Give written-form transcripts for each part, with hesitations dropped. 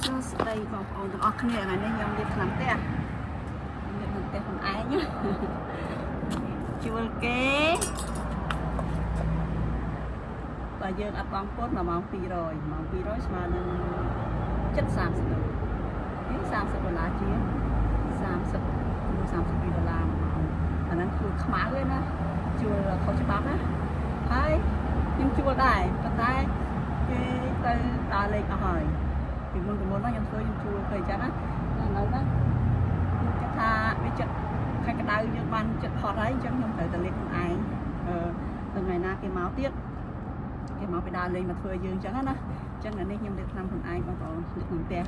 សួស្តីបងប្អូនទាំងអស់គ្នាថ្ងៃនេះខ្ញុំរៀបថ្នាំផ្ទះរៀបក្នុងផ្ទះខ្លួនឯងណាជួលគេបើយើងអត់បងពុន1ម៉ោង200ម៉ោង200ស្មើនឹង730ដុល្លារនេះ30ដុល្លារជាង30 32ដុល្លារ1ម៉ោងអាហ្នឹងជួលខ្មៅឯណាជួលខុសច្បាប់ណាហើយខ្ញុំជួលដែរប៉ុន្តែគេទៅដើរលេងអស់ហើយ ពីមុនមកខ្ញុំធ្វើខ្ញុំជួលទៅអញ្ចឹងណាតែឥឡូវហ្នឹងខ្ញុំគិតថាវាចិត្តខែក្តៅយើងបានចិត្តផុតហើយអញ្ចឹងខ្ញុំត្រូវតែលេបខ្លួនឯងអឺថ្ងៃណាគេមកទៀតគេមកពីដើរលេងមកធ្វើយើងអញ្ចឹងណាអញ្ចឹងអានេះខ្ញុំលេបថ្នាំខ្លួនឯងបងប្អូនលេបក្នុងផ្ទះ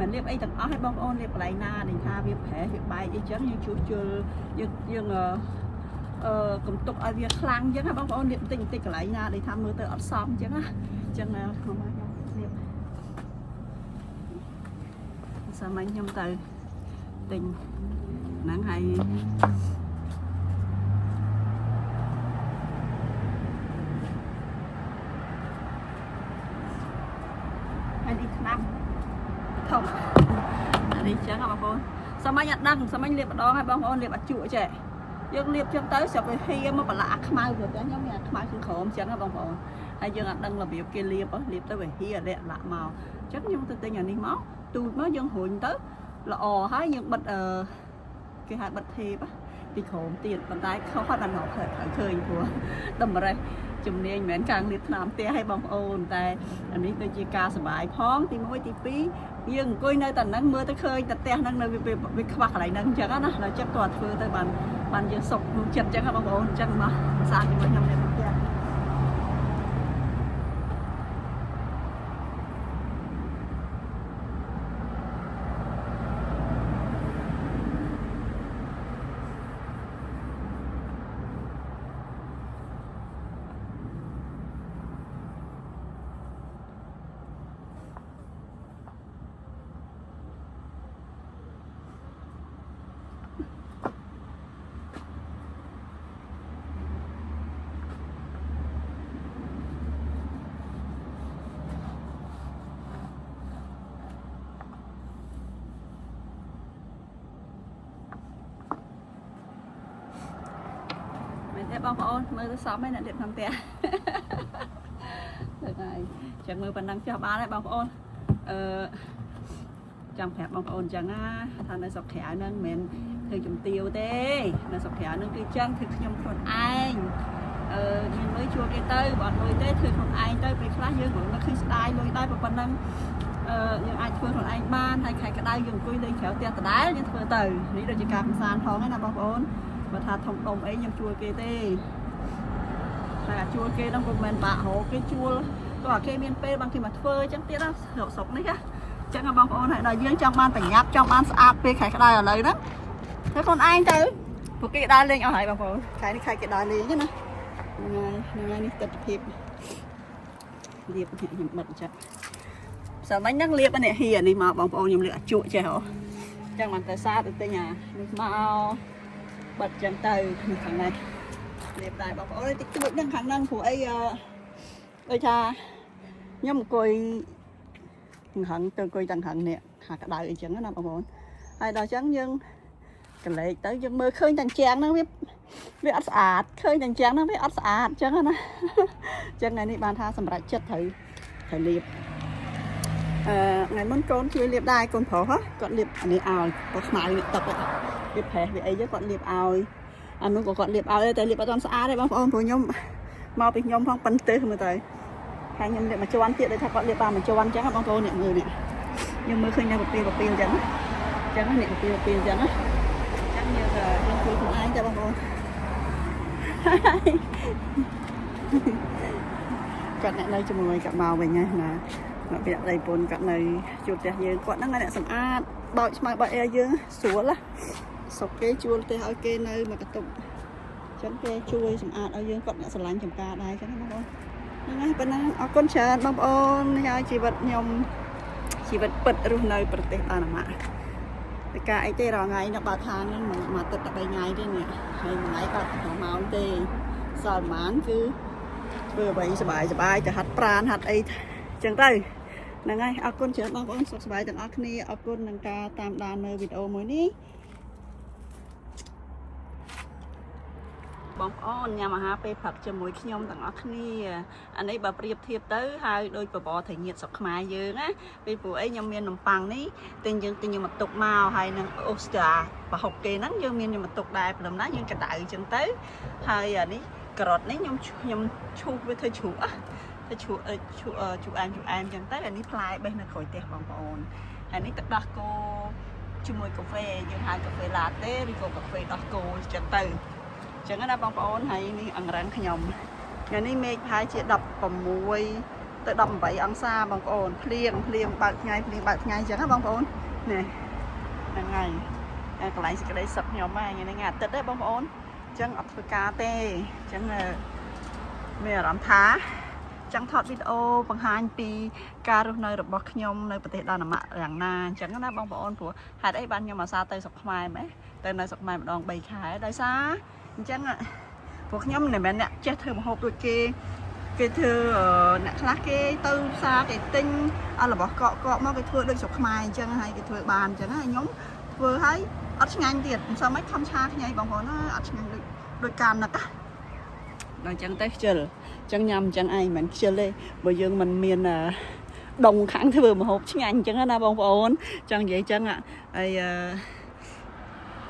មិនលេបអីទាំងអស់ឲ្យបងប្អូនលេបកន្លែងណាដែលថាវាប្រេះវាបែកអីចឹងយើងជួសជុលយើងយើងអឺអឺកំទុកឲ្យវាខ្លាំងអញ្ចឹងណាបងប្អូនលេបបន្តិចបន្តិចកន្លែងណាដែលថាមើលទៅអត់សមអញ្ចឹងណាអញ្ចឹងខ្ញុំខ្ញុំលេប សាមញ្ញខ្ញុំទៅទិញហ្នឹងហើយហើយនេះថ្នាំធំអានេះចឹងហ៎បងប្អូនសាមញ្ញអត់ដឹងសាមញ្ញលាបម្ដងហើយបងប្អូនលាបអត់ជក់ចេះយើងលាបចឹងទៅស្រាប់វាហៀមកប្រឡាក់អាខ្មៅព្រោះតែខ្ញុំមានអាខ្មៅខាងក្រោមចឹងហ៎បងប្អូនហើយយើងអត់ដឹងរបៀបគេលាបហ៎លាបទៅវាហៀលាក់លាក់មកចឹងខ្ញុំទៅទិញអានេះមកទូចមកយើងរុញទៅល្អហើយយើងបិទអឺគេហៅបិទថេបពីក្រោមទៀតប៉ុន្តែខុសហើយបានរកត្រូវឃើញព្រោះតម្រេះជំនាញមិនមែនកាងលាបថ្នាំផ្ទះឲ្យបងប្អូនតែអានេះដូចជាការសប្បាយផងទី1ទី2យើងអង្គុយនៅតែហ្នឹងមើលទៅឃើញតែផ្ទះហ្នឹងនៅវាវាខ្វះកន្លែងហ្នឹងអញ្ចឹងណាដល់ចិត្តគាត់ធ្វើទៅបានបានយើងសុខក្នុងចិត្តអញ្ចឹងបងប្អូនអញ្ចឹងមកភាសាជាមួយខ្ញុំនៅផ្ទះ មែនទេបងប្អូនមើលទៅសមហើយអ្នករៀបក្នុងផ្ទះ ហ្នឹងហើយចឹងមើលប៉ុណ្ណឹងចោះបានហើយបងប្អូនអឺចង់ប្រាប់បងប្អូនចឹងណាថានៅស្រុកក្រៅហ្នឹងមិនមែនធ្វើជំទាវទេនៅស្រុកក្រៅហ្នឹងគឺចឹងធ្វើខ្ញុំខ្លួនឯងអឺមានលុយជួលគេទៅបើអត់លុយទេធ្វើខ្លួនឯងទៅពេលខ្លះយើងក៏នឹកឃើញស្ដាយលុយដែរប៉ុណ្ណឹងអឺយើងអាចធ្វើខ្លួនឯងបានហើយខែក្តៅយើងអង្គុយលេងក្រៅផ្ទះដដែលយើងធ្វើទៅនេះដូចជាការកម្សាន្តផងឯណាបងប្អូនបើថាធំដុំអីខ្ញុំជួលគេទេ តែអាជួលគេហ្នឹងក៏មិនមែនបាក់រកគេជួលក៏អាគេមានពេលបានគេមកធ្វើអញ្ចឹងទៀតណាស្រុកស្រុកនេះណាអញ្ចឹងបងប្អូនហើយដល់យើងចង់បានប្រញាប់ចង់បានស្អាតពេលខែក្តៅឥឡូវហ្នឹងធ្វើខ្លួនឯងទៅពួកគេដើរលេងអស់ហើយបងប្អូនខែនេះខែគេដើរលេងណាហ្នឹងហើយហ្នឹងហើយនេះទស្សនភាពលាបខ្ញុំបិទអញ្ចឹងសាមញ្ញហ្នឹងលាបនេះហៀនេះមកបងប្អូនខ្ញុំលាបអាជក់ចេះហ៎អញ្ចឹងបានទៅសាទៅទិញអានេះមកបិទអញ្ចឹងទៅនេះខាងនេះ រៀបដែរបងប្អូនតិចតួចហ្នឹងខាងហ្នឹងព្រោះអីអឺដូចថាខ្ញុំអង្គុយហឹងទៅអង្គុយតាំងហឹងនេះខាក្តៅអីចឹងណាបងប្អូនហើយដល់ចឹងយើងកលេចទៅយើងមើលឃើញតាំងជាងហ្នឹងវាវាអត់ស្អាតឃើញតាំងជាងហ្នឹងវាអត់ស្អាតចឹងណាចឹងថ្ងៃនេះបានថាសម្រេចចិត្តត្រូវត្រូវលាបអឺថ្ងៃមុនកូនជួយលាបដែរកូនប្រុសហ៎គាត់លាបអានេះឲ្យគាត់ខ្មៅនេះទឹកវាប្រេះវាអីចឹងគាត់លាបឲ្យ អានោះក៏គាត់លាបឲ្យដែរតែលាបអត់ទាន់ស្អាតទេបងប្អូនព្រោះខ្ញុំមកពីខ្ញុំផងប៉ិនទិសមើលទៅហើយខ្ញុំលាបមួយជាន់ទៀតដូចថាគាត់លាបបានមួយជាន់អញ្ចឹងបងប្អូននេះមើលនេះខ្ញុំមើលឃើញនៅពពីពពីអញ្ចឹងអញ្ចឹងនេះពពីពពីអញ្ចឹងណាអញ្ចឹងយើងយើងជួយខ្លួនឯងទៅបងប្អូនគាត់អ្នកនៅជាមួយគាត់មកវិញហើយណាមកពាក់ដីពុនគាត់នៅជួបផ្ទះយើងគាត់ហ្នឹងអ្នកសម្អាតបោចស្មៅបោចអីឲ្យយើងស្រួលណាសុកគេជួលផ្ទះឲ្យគេនៅមួយកន្ទប់ ចឹងគេជួយសម្អាតឲ្យយើងគាត់អ្នកស្រឡាញ់ចំការដែរចឹងណាបងប្អូនហ្នឹងហើយប៉ុណ្ណឹងអរគុណច្រើនបងប្អូននេះហើយជីវិតខ្ញុំជីវិតពិតរស់នៅប្រទេសដាណាម៉ាកតែការអីទេរាល់ថ្ងៃនៅបើកហាងហ្នឹងមួយអាទិត្យ13ថ្ងៃទេនេះហើយមួយថ្ងៃបើក5ម៉ោងទេសល់ប្រហែលគឺធ្វើអ្វីសบายសบายទៅហាត់ប្រានហាត់អីចឹងទៅ ហ្នឹងហើយអរគុណច្រើនបងប្អូនសុខសប្បាយទាំងអស់គ្នាអរគុណនឹងការតាមដាននៅវីដេអូមួយនេះបងប្អូនញ៉ាំអាហារពេលព្រឹកជាមួយខ្ញុំទាំងអស់គ្នាអានេះបើប្រៀបធៀបទៅហើយដូចបបរត្រីងៀតស្រុកខ្មែរយើងណាពេលព្រោះអីខ្ញុំមាននំប៉័ងនេះទិញយើងទិញយកមកទុកមកហើយនឹងអូស្ត្រាប្រហុកគេហ្នឹងយើងមានយកមកទុកដែរព្រលឹមណាយើងក្តៅអញ្ចឹងទៅហើយអានេះការ៉ុតនេះខ្ញុំឈូសវាធ្វើជ្រក់ណាធ្វើជ្រក់ជ្រក់ជ្រក់អែមជ្រក់អែមអញ្ចឹងទៅអានេះផ្លែបេះនៅក្រោយផ្ទះបងប្អូនហើយនេះទឹកដោះគោជាមួយកាហ្វេយើងហៅកាហ្វេឡាតេឬក៏កាហ្វេដោះគោអញ្ចឹងទៅ ចឹងណាបងប្អូនហើយនេះអង្រឹងខ្ញុំថ្ងៃនេះមេឃប្រហែលជា16ទៅ18អង្សាបងប្អូនភ្លៀងភ្លៀងបើកថ្ងៃភ្លៀងបើកថ្ងៃចឹងណាបងប្អូននេះហ្នឹងហើយកន្លែងសេចក្តីសុខខ្ញុំហ្នឹងថ្ងៃនេះថ្ងៃអាទិត្យទេបងប្អូនចឹងអត់ធ្វើការទេចឹងមានអារម្មណ៍ថាចង់ថតវីដេអូបង្ហាញពីការរស់នៅរបស់ខ្ញុំនៅប្រទេសដាណឺម៉ាកយ៉ាងណាអញ្ចឹងណាបងប្អូនព្រោះហេតុអីបានខ្ញុំអាសាទៅស្រុកខ្មែរម៉េះទៅនៅស្រុកខ្មែរម្ដង3ខែដោយសារអញ្ចឹងពួកខ្ញុំមិនមែនអ្នកចេះធ្វើម្ហូបដូចគេគេធ្វើអ្នកខ្លះគេទៅផ្សារគេទិញរបស់កក់កក់មកគេធ្វើដូចស្រុកខ្មែរអញ្ចឹងហើយគេធ្វើបានអញ្ចឹងហើយខ្ញុំធ្វើហើយអត់ឆ្ងាញ់ទៀតមិនសមមិនខំឆាខ្ញីបងប្អូនអើយអត់ឆ្ងាញ់ដូចដូចការនឹកណាដល់អញ្ចឹងទៅខ្ជិលអញ្ចឹងញ៉ាំអញ្ចឹងឯងមិនខ្ជិលទេបើយើងមិនមានដងខាងធ្វើម្ហូបឆ្ងាញ់អញ្ចឹងណាបងប្អូនចង់និយាយអញ្ចឹងហើយអឺ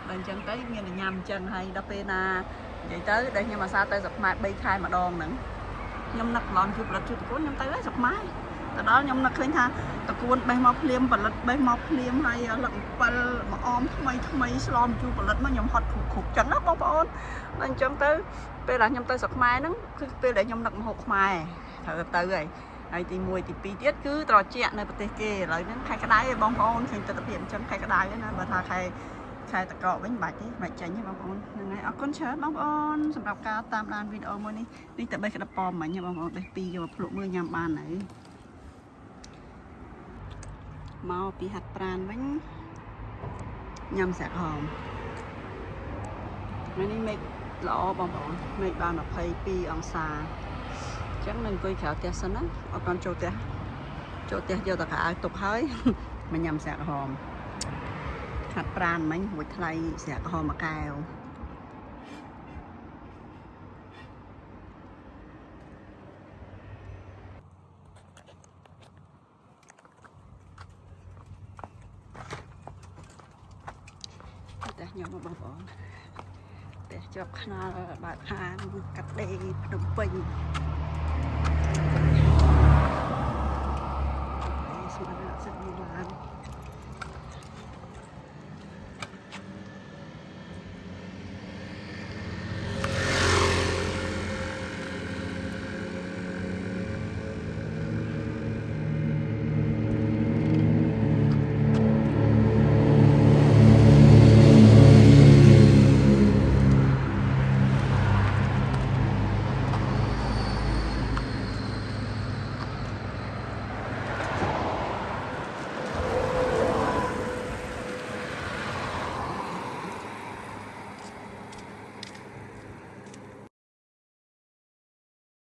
ដល់អញ្ចឹងទៅមានតែញ៉ាំអញ្ចឹងហើយដល់ពេលណានិយាយទៅដែលខ្ញុំអាសាទៅស្រុកខ្មែរ3ខែម្ដងហ្នឹងខ្ញុំនឹកឡំជួបផលិតជួបតកូនខ្ញុំទៅហើយស្រុកខ្មែរទៅដល់ខ្ញុំនឹកឃើញថាតកូនបេះមកភ្លាមផលិតបេះមកភ្លាមហើយលឹក7មកអមថ្មីថ្មីស្លមជូរផលិតមកខ្ញុំហត់គ្រប់គ្រប់ចឹងណាបងប្អូនដល់អញ្ចឹងទៅពេលដែលខ្ញុំទៅស្រុកខ្មែរហ្នឹងគឺពេលដែលខ្ញុំនឹកម្ហូបខ្មែរត្រូវទៅហើយហើយទី1ទី2ទៀតគឺត្រជាក់នៅប្រទេសគេឥឡូវហ្នឹងខែក្តៅឯងបងប្អូនឃើញទស្សនភាពអញ្ចឹងខែក្តៅណាបើថាខែ ខែតកកវិញមិនបាច់ទេមិនបាច់ចាញ់ទេបងប្អូនហ្នឹងហើយអរគុណច្រើនបងប្អូនសម្រាប់ការតាមដានវីដេអូមួយនេះនេះតែបេះក្តាប់ប៉មមិញបងប្អូនបេះពីរយកមកភ្លក់មើលញ៉ាំបានហើយមកពីហាត់ប្រានវិញញ៉ាំស្រាក្រហមថ្ងៃនេះមេឃល្អបងប្អូនមេឃបាន22អង្សាអញ្ចឹងនឹងអង្គុយក្រៅផ្ទះសិនណាអត់បានចូលផ្ទះចូលផ្ទះយកតែខោអាវទុកហើយមកញ៉ាំស្រាក្រហម ហាត់ប្រានមិញរួចថ្លៃស្រាក្រហមមួយកែវផ្ទះខ្ញុំបងប្អូនផ្ទះជាប់ខ្នល់បើកហាងកាត់ដេរភ្នំពេញ